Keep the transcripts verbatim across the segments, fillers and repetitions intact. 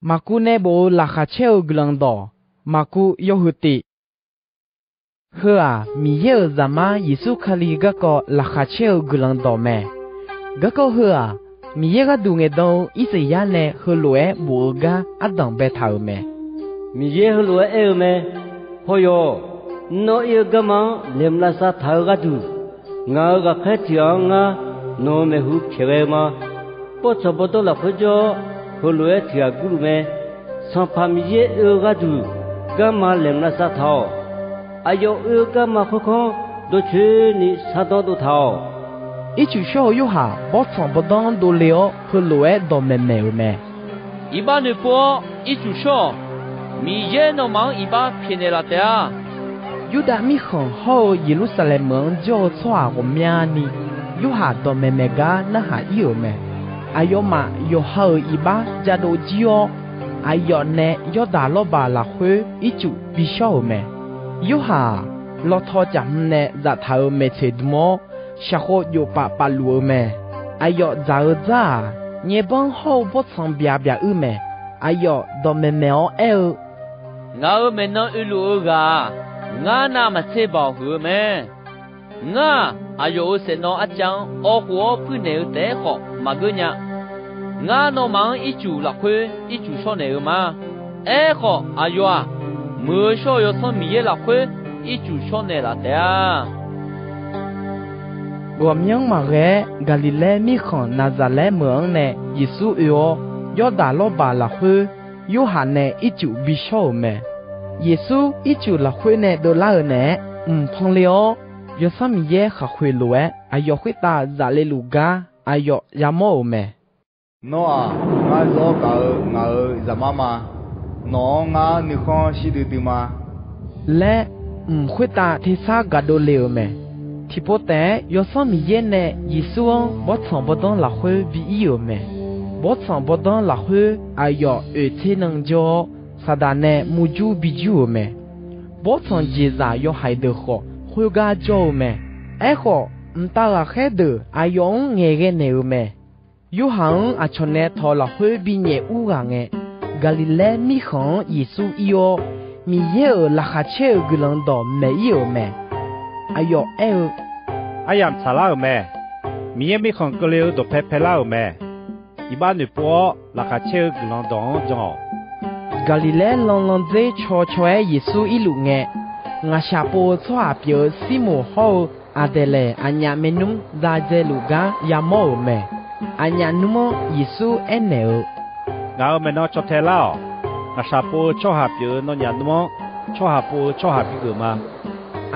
Maqkuv nae bof-euq Laqkhaq caer-eu Guiqlanq dawq, Maqkuv yawhuiq tif. Heu-aq, Miqyaer-euq Zaqmar Yeqsur Kali garkawv laqkhaq caer-eu guiqlanq dawq mae. Garkawv heu-aq, Miqyaer gharduq ngaeqdan-eu Irsaqyar nae heulof-aer bof-eu gar ardanq baetaq-euq mae. Miqyaer heulof-aer aer-eu mae. Hawr-awq, nawr ir-eu garma-anr laeqhmq lavsav taq-eu gharduq, ngaq-euq ghaqkhaer tiq ghaq-anr ngar nawq-euq maeqhu pyaeq ghae-eu ma. Bawrtsanq bawrdanr lafkhoer jawr-awr, heulof-aer tiq ghaq gurluf mae. Sanqpaq Miqyaer oe-eu gharduq, garma laeqhmq lavsav taq-awq. Aqyawf oe-eu garma khoerkanr dawrcoeni shardanr dov taq-awq. Ircuf shawr-eu Yorhaq bawrtsanq bawrdanr-anr dovle-awr, heulof-aer dawqmaeq maeq-euq mae. Iq bar noeqpov-awr ircuf shawr-awq. Miqyaer nawmaf-anr iq bar pyaeqnaeq laf taef-a. Yurdav mirkhanq hawr-eu Yeqlursaqlaeq meuq-anr jawr-eu tsawrhaq ghawqmyani, Yorhaq dawqmaeq maeq gar narhaq ir-euq mae. Aqyawfmaf yawqha-euq iq bar jadov jir-awr, aqyawf nae Yawrdaq lawrbaq lafkhoer ircuf bishawr-euq mae. Yorhaq-aq, lawtaw caf hmq nae zaftaq-euq maeqtsoeq dm-awr, shaqkhov jofpaf paf luf-eu mae. Aqyawf dzaq-eu dzar-aq, nyaer banr hawr-eu bawrtsanq byaq byaq uir mae. Aqyawf dawqmaeq maeq-awr aer-eu, Ngaq-euq maeqnan oeluf-eu ghaq-aq, ngar navmaqtser baoq huiq-eu mae. Ngar-aq, aqyawf-euq saeqnawv arcav-anr awv khof-awr puirnaeq-eu taef-aer khawf maqgeur nya. Ngar nawmaf-anr ircuf lafkhoer ircuf shawr naeq-eu ma. Aerkhawf, aqyawf-aq, Muiq-eu shawr-eu Yawsanr Miqyaer lafkhoer ircuf shawr naeq laf taef-a. Ghawqmyanr maqghae-aer, Gaqliqlaer mirkhanq Naqzaqlaer meuq-anr nae Yeqsur oe-awr, Yawrdaq lawrbaq lafkhoer Yorhaq nae ircuf bishawr-euq mae. Yeqsur ircuf lafkhoer nae dovlar-euq naeq-aer mq pan le-awr, Yawsanr Miqyaer khaqkhoeq lof-aer aqyawf khoertav zaf leluf gar aqyawf yamawr-euq mae. Nawr-aq, ngar zawr gaq-eu ngaq-euq Zaqmar ma. Nawq-anr ngar nuikhanr shir duidui ma laer, mq khoertav tersar gaq dovle-euq mae. Tiqpov taef-aer Yawsanr Miqyaer nae Yeqsur-anr bawrtsanq bawrdanr lafkhoer bi ir-euq mae. Bawrtsanq bawrdanr lafkhoer aqyawf oeq tser nan jawr-awr, Saqdaq nae murjur bijur-euq mae. Bawrtsanq jeqzaq yawhaiq deuq khawf, khoergar jawr-eu mae. Aerkhawf, mqtav ghaqkhaer deuq aqyawf-anr ngaeqghae naeq-euq mae. Yorhaq-anr aqcawq nae tawq lafkhoer binyaef ur ghaq ngae, Gaqliqlaer mirkhanq-anr Yeqsur ir-awr, Miqyaer-euq laqkhaq caer-eu guiqlanq dawq maeq ir-euq mae. Aqyawf aer-eu, Aryamq tsaqlar-euq mae. Miqyaer mirkhanq keuvle-eu dawqpae paelar-euq mae. Iq bar noeqpov-awr, laqkhaq caer-eu guiqlanq dawq-anr jan-awq. Gaqliqlaer lan landzer caw caw-aer Yeqsur irluf ngae, ngaqshaq pov-eu tsawrhaq pyeuf-eu Sirmoq hawr-eu Aqdaeqlaeq aqnyaf maernmr za dzaeluf gar yamawr-euq mae. Aqnyaf nmr-anr Yeqsur aernaeq-eu, Ngaq-euq maeqnan caw tae lar-awq. Ngaqshaq pov-eu tsawrhaq pyeuf-eu nawnyaf nmr-anr, tsawrhaq pov-eu tsawrhaq bigeuf ma.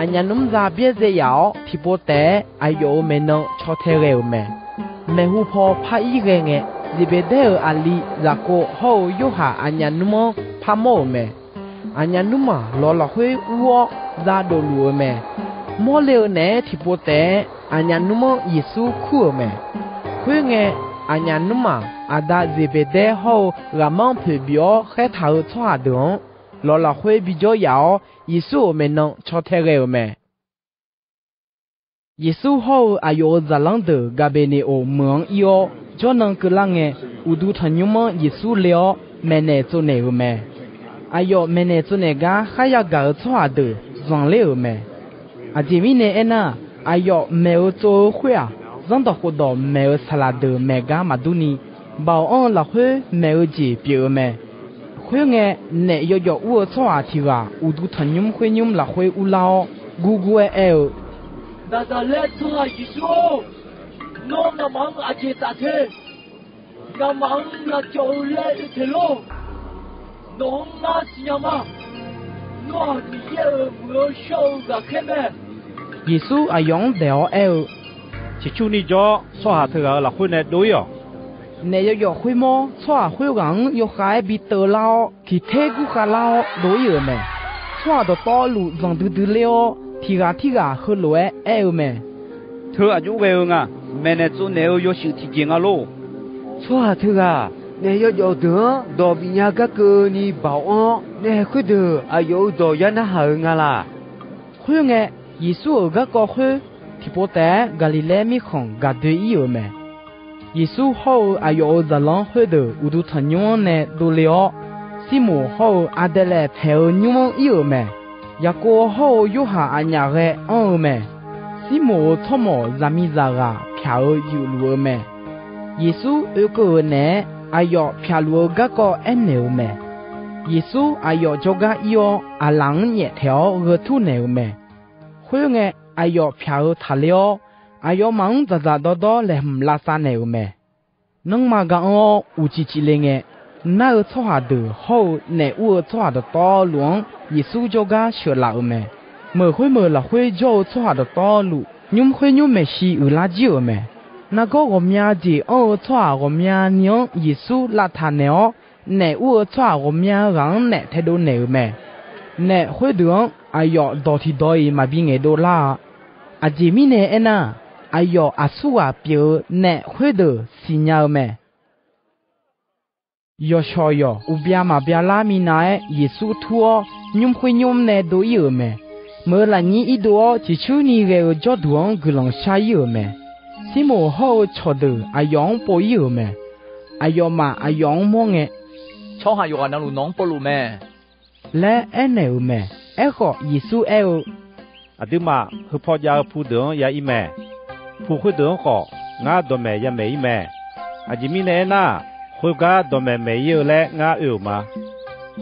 Aqnyaf nmr za byaerdzae yaf-awr, tiqpov taef-aer aqyawf-euq maeqnan caw tae ghae-euq mae. Maeqhu paw par ir ghae ngae, Zeqbeqdaer-euq aqli Zaqkov hawr-eu Yorhaq aqnyaf nmr-anr parmawr-euq mae. Aqnyaf nmr-aq, lawq lafkhoer ur-awr za dofluf-eu mae. Mawrle-eu naeq-aer tiqpov taef-aer aqnyaf nmr-anr Yeqsur kur-euq mae. Khoerngae, aqnyaf nmr-aq, aqda Zeqbeqdaer hawr-eu ghaqmanr poeq bif-awr khaertaq-eu tsawrhaq deuq-anr, lawq lafkhoer bijawr yaf-awr, Yeqsur-euq maeqnan caw tae ghae-euq mae. Yeqsur hawr-eu aqyawf-euq zaqlanr deuq Gaqbeqneqoq meuq-anr ir-awr, jawrnan keuvlar ngae, uqduq tanqnymr-anr Yeqsur le-awr maeqnaeq tsovnaeq-euq mae. Aqyawf maeqnaeq tsovnaeq gar kharya gaq-eu tsawrhaq deuq zanqler-euq mae. Aqjeq mirnae aernar, aqyawf maeq-eu tsov-eu khoer-aq, Zanrdawq khofdawq maeq-eu saqlaq deuq maeq gar maqdur ni, Baoq anr-eu lafkhoer maeq-eu jeq pyeuf-eu mae. Khoerngae, naef yawjawf ur-eu tsawrhaq tiq ghaq uqduq tanqnymr khoernymr lafkhoer urlar-awr, gurgur-aer aer-eu, Naqzaqlaer tsawrhaq Yeqsur-or, nawr ngamaf-anr aqjeq taf te. Ngamaf-anr lavcawv-eu laer oe teq lor. Nawq-anr ngar siqnya ma. Nawr-aq, Miqyaer-euq muiq-eu shawr-eu ghaqkhaer mae. Yeqsur aqyawf-anr daeq-awr aer-eu, Ciqcurni jawr-awr, tsawrhaq teughaq-euq lafkhoer nae dov-ir-awq. Naef yawjawf khoermawr tsawrhaq khoerghaq-anr yawkhav-aer bi teuvlar-awr, tiq ter gurkhav lar-awr dov-ir-euq mae. Tsawrhaq dawqtawvluf zanqdui dui ler-awr, tiq ghaq tirghaq heulof-aer aer-eu mae. Teu aqjox ghae-eu nga. Maeqnaeq tsovnaeq-eu yawshuif tiqjeq nga lor. Tsawrhaq teughaq naef yawjawf deuq-anr dawq bifnya gar keuvni baoq anr-awr, naef khoerdeuq aqyawf-euq dawq yar narhaq-eu nga laq. Khoerngae, Yeqsur-euq garkawv khoer tiqpov taef-aer Gaqliqlaer mirkhanq gaq doe-ir-euq mae. Yeqsur hawr-eu aqyawf-euq zaqlanr khoerdeuq uqduq tanqnymr-anr nae dovle-awr, Sirmoq hawr-eu Aqdaeqlaeq paeq-eu nymr-anr ir-euq mae. Yaqkov hawr-eu Yorhaq aqnyaf ghae anr-eu mae. Sirmoq-euq tsawrmawq zaqmiqzaq ghaq pyaq-eu yufluf-eu mae. Yeqsur oekeuv-euq naeq-aer aqyawf pyaq luf-eu garkawv aernaeq-euq mae. Yeqsur aqyawf jawrgar ir-awr, aqlaf-anr nyaeftaeq-awr gheu turnaeq-euq mae. Khoerngae, aqyawf pyaq-eu taqler-awr, aqyawfmaf-anr dzaqdzaq dawrdawr laeqhmq lavsav naeq-euq mae. Nanrma ga anr-awr uqcif cifle ngae, nar-eu tsawrhaq deuq hawr-eu naef ur-eu tsawrhaq dawqtawvluf-anr Yeqsur jawrgar sheuqlaf-euq mae. Meuq khoermeuq lafkhoer jawr-eu tsawrhaq dawqtawvluf, nymr khoer nymr maeqshi uiqlar jir-euq mae. Nargawr ghawqmya jeq anr-eu tsawrhaq ghawqmyani-anr Yeqsur lavtaq naeq-awr, naef ur-eu tsawrhaq ghawqmya ghaq-anr naef taedov naeq-euq mae. Naef khoerdeuq-anr aqyawf dawq tiqdawq-iq maqbi ngaeqdov lar-a. Aqjeq mirnae aernar, aqyawf aqsurghaq pyeuf-eu naef khoerdeuq siqnya-eu mae. Yawqshawq yawq uqbya maqbya lar minav-aer Yeqsur tur-awr, nymr khoer nymr nae dov ir-euq mae. Meuq-eu lafnyir irdov-awr, ciqcurni ghae-eu jawrduq-anr guiqlanq shar ir-euq mae. Sirmoq hawr-eu cawqdeuq aqyawf-anr pov ir-euq mae. Aqyawfmaf aqyawf-anr mawr ngae, Tsawrhaq yawqghaq navluf nawq-anr povluf mae laer aernaeq-euq mae. Aerkhawf, Yeqsur aer-eu, Aqduimaf heupaw jav-eu pu deuq-anr ya ir mae. Pu khoerdeuq-anr khawf, ngar dawqmaeq yamaeq ir mae. Aqjeq mirnae aernar, khoergar dawqmaeq maeq ir-eu laer ngar oe-euq ma.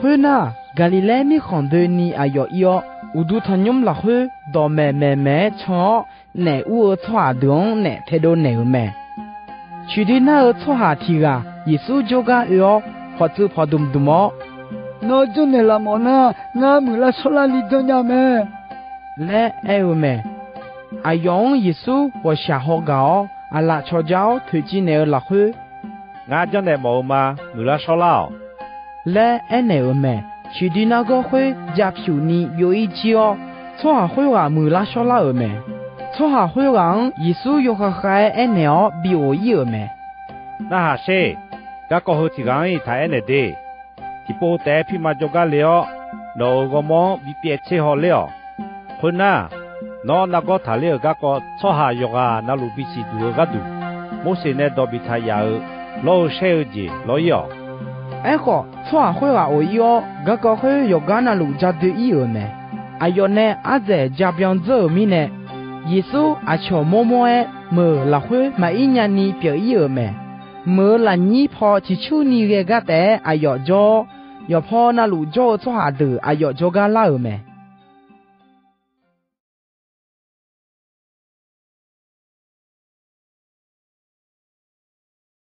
Khoernar, Gaqliqlaer mirkhanq doeni aqyawf ir-awr, uqduq tanqnymr lafkhoer dawqmaeq maeqmaeq-aer can-awr, naef ur-eu tsawrhaq deuq-anr naef taedov naeq-euq mae. Ciqdui nar-eu tsawrhaq tiq ghaq Yeqsur jawrgar oe-awr, pawqtsuif pawqdmq dmq-awr, Nawr janrnaeq laf mawf nar, ngar muiqlar shawrlar li janrnya mae laer aer-eu mae. Aqyawf-anr Yeqsur ghawqshaq haw gaq-awr, aqlaf cawqja-awr toeqciv naeq-eu lafkhoer, Ngar janrnaeq mawf-eu ma. Muiqlar shawrlar-awq laer aernaeq-euq mae. Ciqdui nargawr khoer ja pyuq ni byov-ir jir-awr, tsawrhaq khoerghaq muiqlar shawrlar-euq mae. Tsawrhaq khoerghaq-anr Yeqsur yawkhav khav-aer aernaeq-awr bi ghof ir-euq mae. Narhaq sher. Garkawv heu tiq ghaq-anr-iq taq aernaeq de. Tiqpov taef-aer pirma jawrgar le-awr, nawq-euq ghawrmawr-anr bi pyaev tser haw ler-awq. Khoernar, nawr nargawr taqler-euq garkawv tsawrhaq yawqghaq navluf bisiq duq-eu gharduq, Morseq nae dawq biftaq yaf-euq lawr-eu shaer-eu jeq lawr ir-awq. Aerkhawf, tsawrhaq khoerghaq ghof ir-awr, garkawv khoer yawqgar navluf ja doe ir-euq mae. Aqyawf nae ardzaeq ja byan dzeur-euq mirnae, Yeqsur aqcawq mawrmawr-aer meuq lafkhoer maqir nyani pyeuf ir-euq mae. Meuq-eu lafnyir paw ciqcurni ghae gar taef-aer aqyawf jawr-awr, yawqpaw navluf jawr-eu tsawrhaq deuq aqyawf jawrgar lar-euq mae.